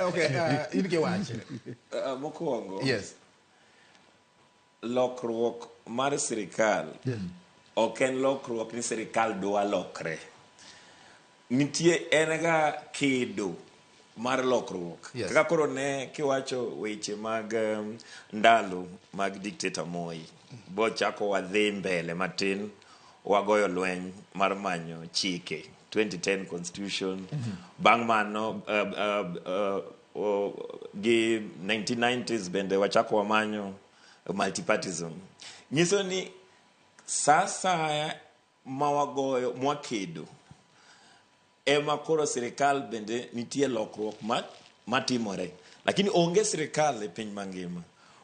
Okay, in kiwache. Mokwongo, lokruok mar sirikal ok en lokruok ni sirikal dwa lokre. Nitie en ga kedo mar lokruok. Kaka koro ne kiwacho weche mag ndalo mag dictator Moi, bochako wadhi mbele matin, wagoyo lweny mar manyo chike 2010 constitution. Bang' mano gi 1990s bende wachako wamanyo multipartism. Nyiso ni sa asaya ma wagoyo mwakedo ema koro sirikal bende nitie lokruok matimore. Lakini onge sirikal e piny mangima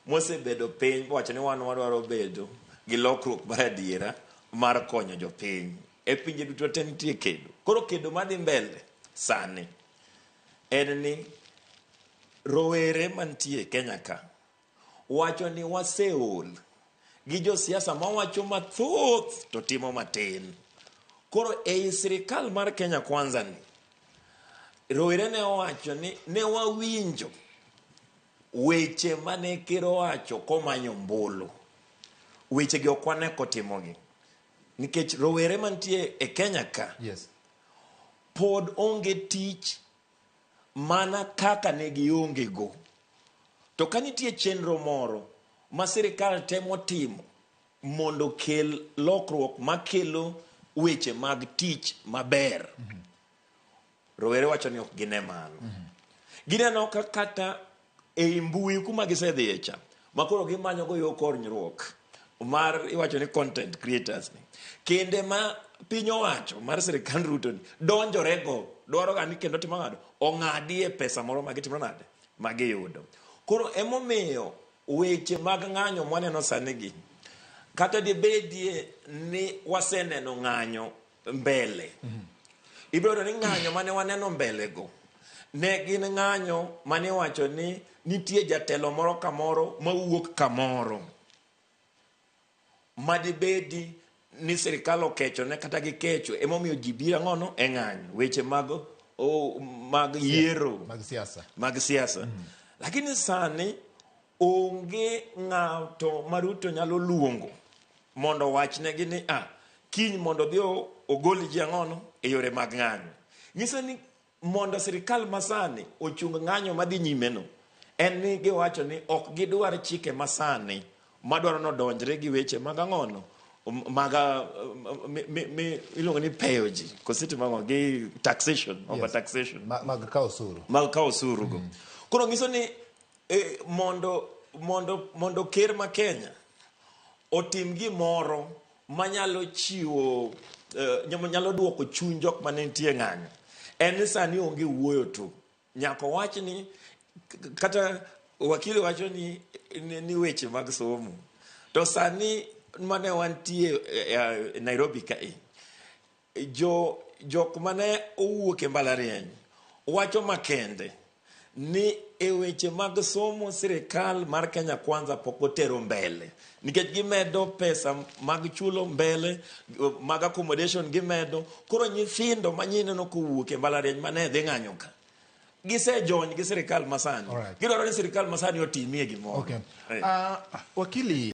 mosebedo piny wacho ni wan wadwaro bedo gi lokruok mar adiera mar konyo jopiny. E pinje duto te nitie kedo. Koro kedo madhi mbele sani en ni rowere mantie Kenya ka wacho ni waseol gi josiasa mawacho mathoth to timo matin. Koro ei sirikal mar Kenya Kwanza ni, rowere ne owacho ni ne wawinjo weche mane ker owacho komanyo ombulu. Weche gi ok wane kotimogi. Nikech rowere mantie e Kenya ka pod onge tich mana kaka ne gionge go. To ka nitie chenro moro ma sirikal temo timo mondo kel lokruok makelo weche mag tich maber, rowere wacho ni ok gine mano. Gineno ka kata ei mbui kuma gisedhiye cha, ma koro gimanyo go yo konyruok mar iwacho ni content creators ni. Kinde ma piny owacho mar sirikand Ruto ni donjore go, dwaro ga ni kendo timo ng'ado, ong'adie pesa moro ma gitimo nade, ma giyudo. Koro emomiyo weche mag ng'anyo mwaneno sani gi, kata dibedie ni waseneno ng'anyo mbele, ibiro yudo ni ng'anyo mane waneno mbele go ne gin ng'anyo mane iwacho ni nitie jatelo moro kamoro mawuok kamoro madibedi ni sirikal okechone kata gikecho, emomiyo ji biro ang'ono e ng'anyo weche mag mag yiero mag siasa, mag siasa. Lakini sani onge ng'ato ma Ruto nyalo luongo mondo owachnegi ni kiny mondo odhi ogol ji ang'ono e yore mag ng'anyo. Nyiso ni mondo sirikal masani ochung ng'anyo madhi nyime no, en ni giwacho ni ok gidwar chike masani madwaro nodonjre gi weche mag ang'ono mag iluongo ni peyo ji kositimo ang'o gi taxation, over taxation. Mag kawo osuru. Mag kawo osuru go. Koro nyiso ni mondo ker ma Kenya otim gimoro manyalo chiwo nyalo duoko chuny jok mane nitie ng'anyo, en ni sani onge wuoyo to nyaka owach ni kata wakili wacho ni weche mag somo to sani mane wantie Nairobi kae, jok mane owuok e mbalariany wacho makende ni e weche mag somo sirikal mar Kenya Kwanza pok otero mbele, nikech gimedo pesa mag chulo mbele mag accommodation gimedo. Koro nyithindo manyineno kowuok e mbalariany mane dhi ng'anyo ka gisejony gi sirikal masani. Gidwaro ni sirikal masani otimie gimoro. Wakili.